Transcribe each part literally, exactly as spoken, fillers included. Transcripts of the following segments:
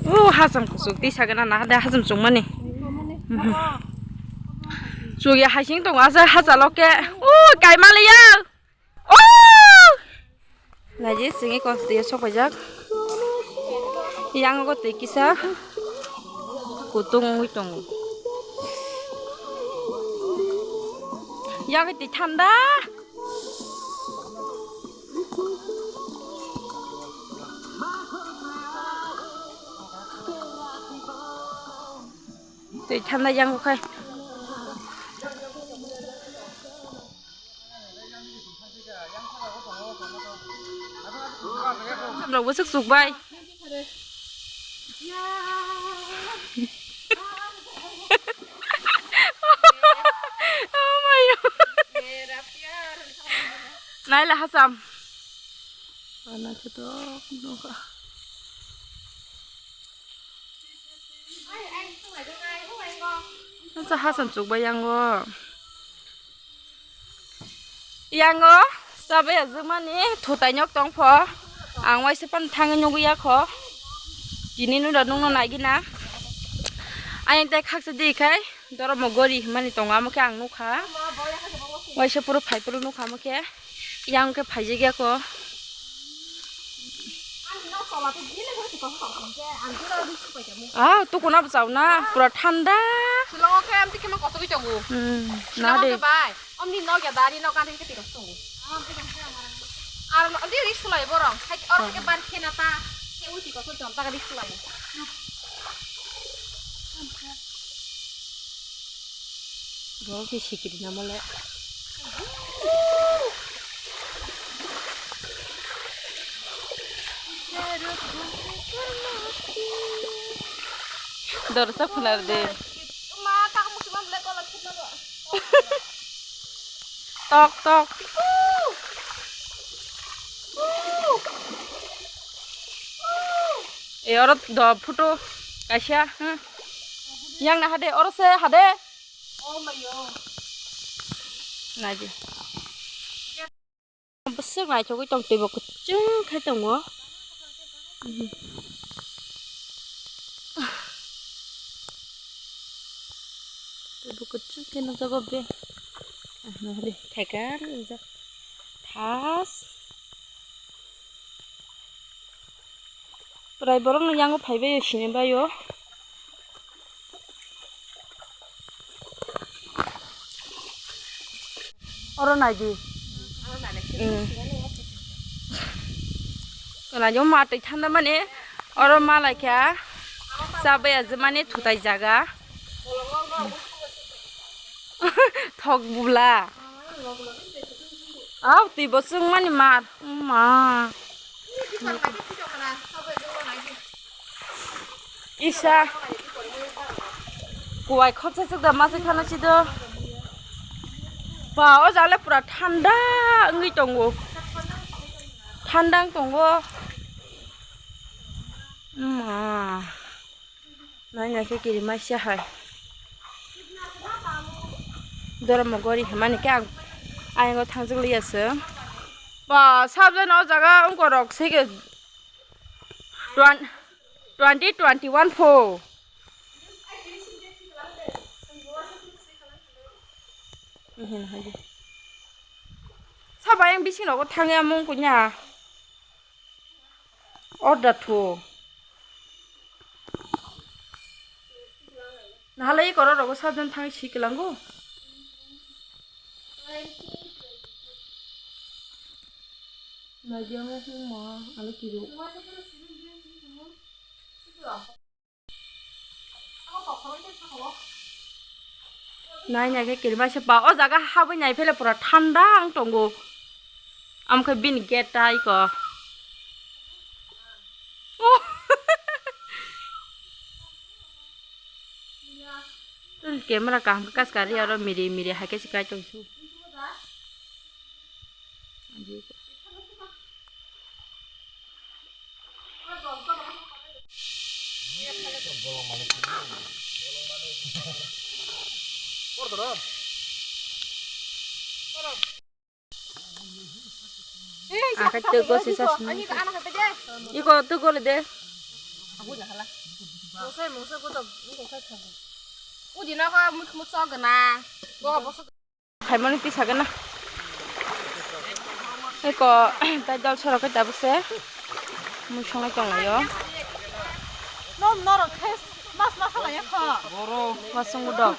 O hacham kuchuk tei sagana na de hacham chungmani. Mhm. Chukya haising tongo asa hachalo ke. O kaimaliya. O! Naidi sini kos dia sok pajak. Yang go tei kisa kutung wi tongo. Yang tei thanda. Tei thanda yang khai. Rok bwswk chukbai. Oh my God. Naila hacham. Ana chutok nokha. Acha hacham chukbai yango. Yango, chabai ajwkmani thutai nok tongpho. Ang waisa pan thangwi nugwi yakho. Tini nura nungno naigina. Ayang tai khaksa di khai, doromo gori hwnmani tongo, amo khe ang nukha. Waisa phuru phai phuru nukha, amo khe yang khe phaijak yako. Ah, tukuna bwchao na, pura thanda. Shillong o khe amtwi khe ma kosogwi tongo. Hmm, Shillong na o de. Khe bai. Omni nok ya dari nok ani khe tiro tongo. Ar no di ri sulai borong. Hai or ke ban khena ta. Ke uti ko ton ta ri sulai. Bo ke sikiri na mole. Dorsa khular de. Ma ta mo sima mole ko la khitna ba. Tok, tok. E, oro do photo kaisa, hmm. Yang na hade, oro se hade. Naidi. Bwswk naithogwi tong twi bo kwchwng khe tongo. Mhm. Tei bo kwchwng khe nukjago be. Ah, nahadi thaikan wngjak. Thas. Pwrai borokno yango phaibaio sinibaio. Oro naidi. Hmm. Naidi ma twi thanda mani oro ma laikha. Chabai ajwkmani thutai jaga. Thok bula. Aw twi bo chwngmani mar. Ma. Isa. Kuwai khopsa chwk da ma se khana chido. Ba o jale pura thanda wngwi tongo. Thanda wng tongo. Ma. Nai nai khe kirimaisa hai. Dormo gori hwnmani khe ang ayang o thangjak liya se. Ba sabjani o jaga wngkorok se khe twen-, twenty twenty-one pho. Sabo ayang bising rogo thangya mung kunya. Order thu. Nahalai koro rogo sabjani thangwi si kwlango. Naidi omo hwnma ale kiru. Nai nai khe kirimaisa ba o jaga habwi nai phele pura thanda wng tongo. Amkhe bini gate ta iko. Oh. Camera kaham khe kaskari aro miri miri hai khe se kai tong su. Akai tei gosi sasini. Iko tei gole de. Mosai mosai ko to ko khai thago. Udi na ko mut mut so gana. Ko bo so. Khaimani tisa gana. Eko tai dol sorok kai tabuk se. Mui songnai tong laio. Nom norok khe mas mas lai kho. Wasung udo.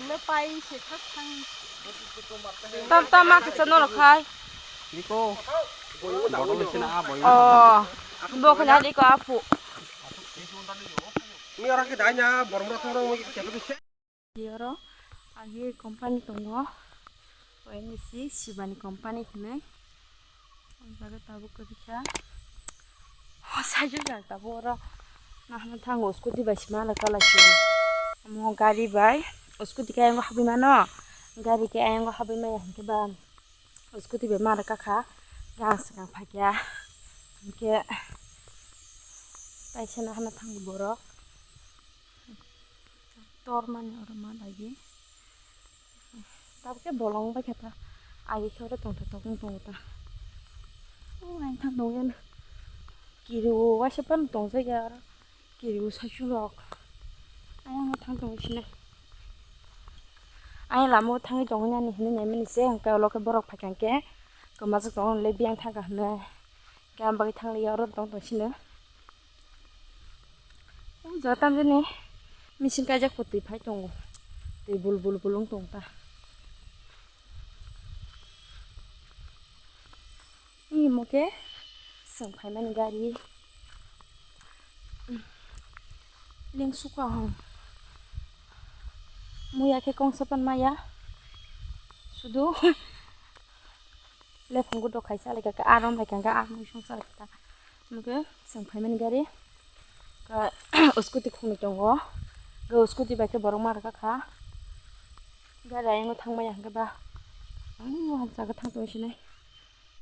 Le pai se thak thang. Tam tam ma khatsa norok khai. Niko. Botol sina a boy. Oh. Bo khana diko apu. Mi orang ke danya bormra thoro mo ke. Oro agi company tongo. O N G C Shivani company hinwi. O jaga tabuk kwrwikha. O sajwk jak tabuk oro. Nahana thango scooty bai sima la kala sio. Omo gari bai scooty khe ayang habwi mano. Gari khe ayang habwi maya hinkhe ba scooty bai mara kakha. Gang swkang phakya. Hinkhe taisa nahana thango borok. Tormani oro ma lagi. Tabukhe bolong bai khe ta. Agi khe oro tongthotok wng tongo ta. O ang thang tong yan. Kiriwo waisa phano tongjakya oro. Kiriwo saichung rok. Ayang thang tongo sini. Ayang lama o thangwi tongwi nani hinwi naimani se hwnkhe ulo khe borok phaikha hwnkhe kwmajak tongo le biyang thangkha hinwi. Khe ang bagwi thangli ya oro tong tong sino. O jaga tamjani machine kaijak pho twi phai tongo. Twi bul bul bul wng tong ta. Imo khe chwng phaimani gari. Leng sukha hwn. Muya khe kongsa pan maya. Sudu. Lephungo dokhai sa lai kha, arom lai kha, a mui song sa lai kha. Hwnkhe chwng phaimani gari. Ka, scooty khungni tongo. Ga scooty bai khe borok ma rwkha kha. Gari ayang thang maya hwnkhe ba. Ang o jaga thang tong sinai.